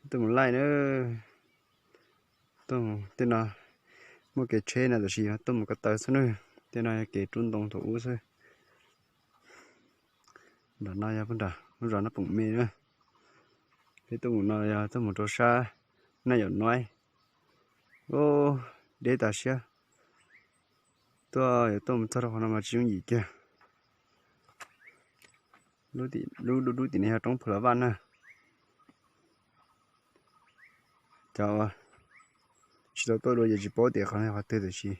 Tuaj mus laij na. Tuaj mus tej no muaj kev tsheb no tab sis tuaj mus ko taw xwb na. Tej no yog kev rub ntoo thaum ub xwb. Nram no yog puag nram lub zos Nab Poom Me na. Peb tuaj mus no yog tuaj mus rau sab Naj Yaum Noib. Deb tas siab. Tuaj yuav tuaj mus txog rau qhov no mas tsis yooj yim kiag. Lub dub dub tim no yog roob Phu La Vaj na. Cov tsis tau tuaj dua ces tsis paub tias qhov no yog qhov twg tab sis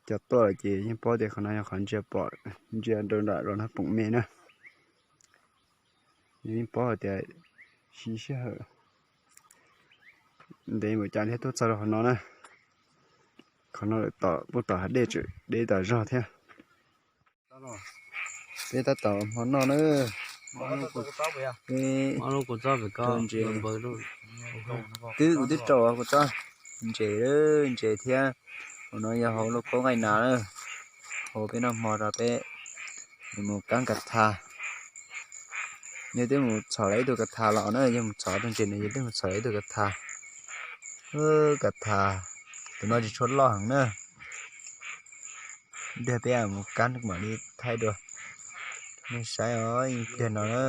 cov tuaj lawm ces yeej paub tias qhov no yog qhov ntsia pom, ntsia rau nram zos Nab Poom Me na. Yeej paub hais tias siv sij hawm ntev npaum cas thiaj tuaj txog rau qhov no na. Qhov no lawm tom puag tom hav dej tseem deb tas zog thiab. Peb tab tom hmo noj na. Ntses, twb kuv twb rau kuv txob ntses, ntses thiab. Hauv no yog hauv lub koob nqaij nas na. Hauv peb noj hmo rau peb mus kav ka tha. Yog twb mus txhom lawm ib tug ka tha los na, yog mus txhom tau ntses no yog twb mus txhom lawm ib tug ka tha. Ka tha tus no tsis tshua loj heev na. Dag peb mus kab mam li thaij dua. Nej saib os, ib pliag no na.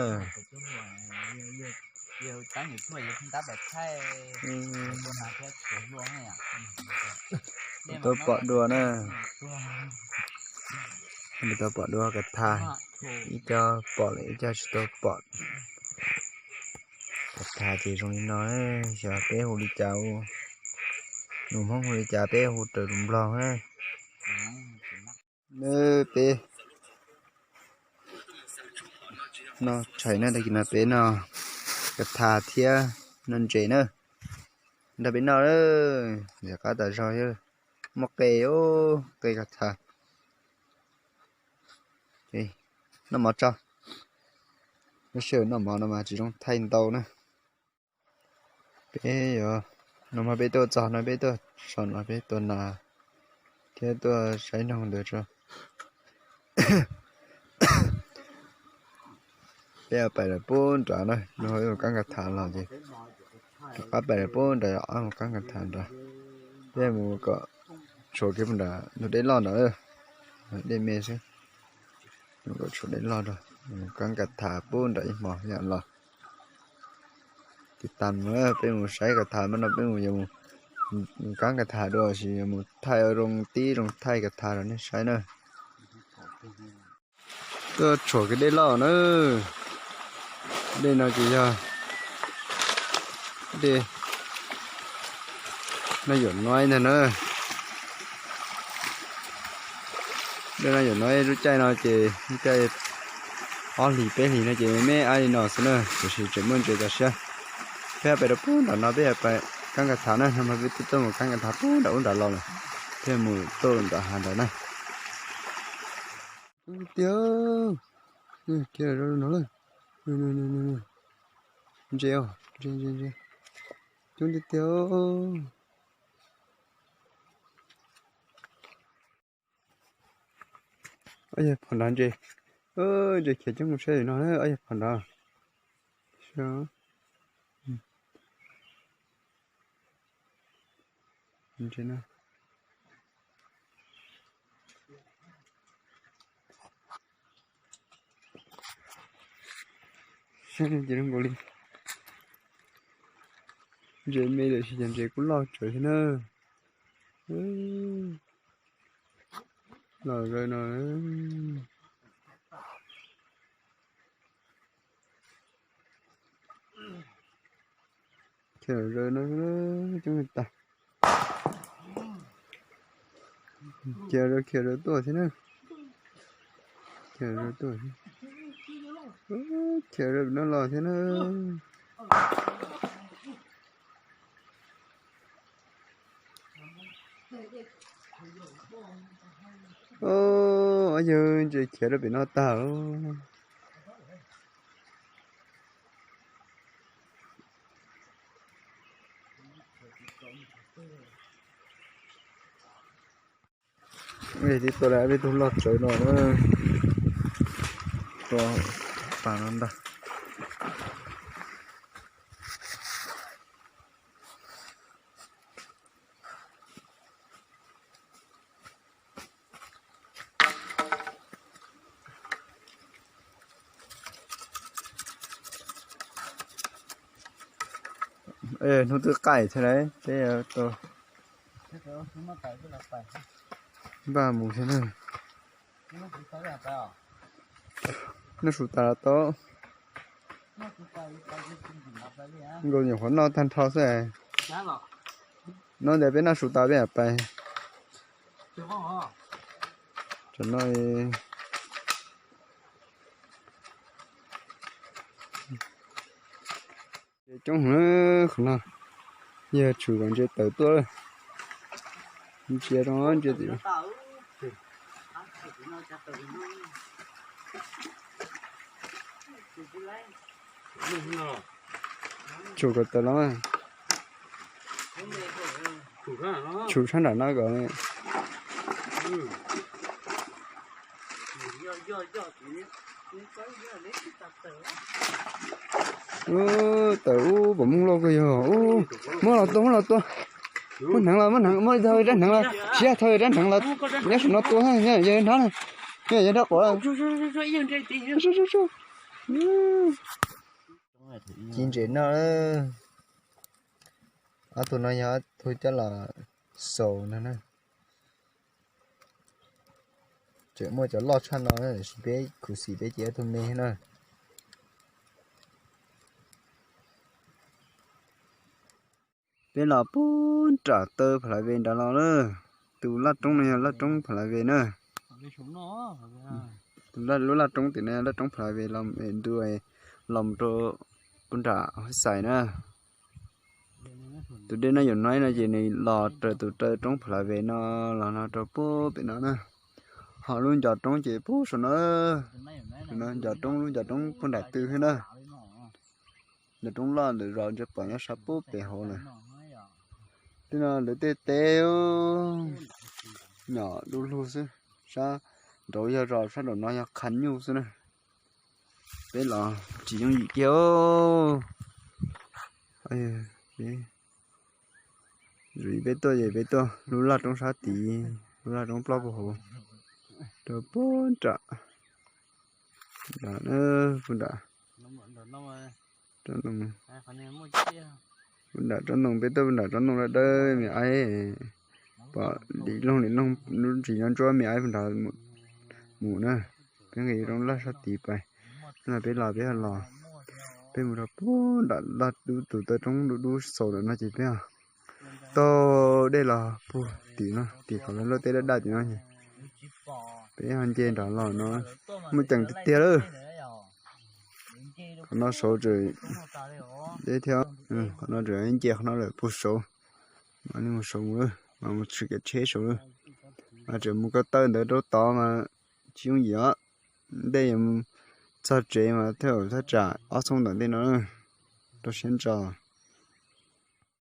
Tau pom dua na. Tau pom dua ka tha. Ib co pom lawm ib co tsis tau pom. Ka tha ces zoo li no, xyov peb hu li cas, lus Hmoob hu li cas peb hu raws lus Nplog na. Peb noj tshais na, tag kis no peb noj ka tha thiab noj ntses na. Nrog peb noj, ntxim qab tas zog, muaj qe, qe ka tha. Noj mov tso. Lub sij hawm noj mov no mas tsis zoo thaij ntau na. Peb yuav, no mas peb tuaj txog no peb tuaj so no peb tuaj nas thiab tuaj saib noog ntawd tso. Peb pais lawm pub nrad na, lub hauv ib mus kab ka tha los ces rov qab pais lawm pub nrad, ob mus kab ka tha nrad. Peb mus kom tshuav kiag pub nrad ntug dej loj nrad, dej me xwb. Mus kom tshuav dej loj rau, mus kab ka tha pub nrad ib hmo yam los. Tiv tas mus, peb mus saib ka tha, mas no peb mus yuav mus kab ka tha dua, sis yuav mus thaij zoo tib zoo thaij ka tha rau nej saib na. Tuaj tshuam kiag dej loj na. Dej no ces yog dej Naj Yaum Noib ntag na. Dej Naj Yaum Noib lub caij no ces lub caij ob hlis peb hlis no ces me ab li no xwb na, tiam sis tseem muaj ntses tas siab. Peb pais rau pub nram no peb pais kab ka tha na, no mas peb twb tuaj mus kab ka tha pub nram ub nram los lawm, thiaj mus tuaj nram hav nrad na. Tiag, khiav los no lawm. Ntses os, ntses ntses ntses. Coob tiag tiag. Ob yawg phom nrad ntses, ntses khiav coob mus saib no, ob yawg phom nrad. Saib no ces zoo nkaus li ntses me tiam sis cov ntses kuj loj tsawv thiab na. Los zaws no. Khiav zaws no coob tag. Khiav zaws khiav zaws tuaj thiab na. Khiav zaws tuaj thiab. Khiav zaws no los thiab na. Ob yawg ntses khiav rau pem no tag. Tib tuaj lawm peb tug loj tsawv no na. Tua pas no ntag. Hnub twb qaij thiab lauj, peb tau npaj mus thiab na. Noj su tas los tau. Nkaus nyuam qhuav noj tag nrho xwb. Noj ntawd peb noj su tas peb mam pais. Tam no coob heev qhov no, yog tshum kom ntsia tawm tuaj. Ntsia rau ntsia tim tshum kom tawm los. Tshum sab nram no kom. Ub, tawm ub, pom mooj loj kawg yog. Ub, muab los tua, muab los tua. Muab hneev los, muab hneev, muab thau rab hneev los, siab thau rab hneev los. Nyob saum no tua, yog hnab, yog rab quav. Ci ntses noj. Ob tug no yog ob tug coj los xaus no na. Tseem muaj cov loj tshaj no, peb khuv xim peb ces ob tug me na. Peb los puag nram taw Pha La Ve nrad los na. Tus laj roob no yog laj roob Pha La Ve na. Tus lub laj roob tim no yog laj roob Pha La Ve los ntu los rau puag nram Huab Xais na. Tus dej no yuav no no ces nws los raws tus taw roob Pha La Ve no los no rau puag pem no na. Ho lub ncov roob ces puag saum no. Ncov roob, lub ncov roob puag nram twg thiab na. Ncov roob loj ntawm zos ntshe pom nyob sab puag pem hauv lawm. Tej no lawv tej teb nyom du lug xwb, sab nraud yog zos, sab nraum no yog qhav nyuj xwb na. Peb los tsis yooj yim kiag. Peb tuaj ces peb tuaj lub laj roob sab tid, lub laj roob plaub puag hauv, rau puag nram, puag nram, puag nram tsob ntoo, peb tuaj puag nram tsob ntoo dawb dawb me aib, pom lim loog lim loog lub ntsis no ntsuab me aib puag nrad mus na. Peb nqis roob laj sab tid pais, no peb los peb los, peb mus rau puag nram laj dub tus taw roob dub dub xaus ntawm no ces peb taug dej los puag tim no, tim qhov lawv luaj teb daj daj tim no ces peb ho nce nram los no, muaj ceem tiag tiag lawm. Qhov no saud tseem deb thiab, qhov no tseem nce qhov no lawm puag saud, mam li mus saud mus, mam mus tshwm kiag tsheb saud lawm. Mas tseem mus ko taw ntawd rau tod mas tsis yooj yim os. Ntej yuav mus txog tsev mas thaj thaj tsam ob xuab ntawm ntej no, rau siab ntso.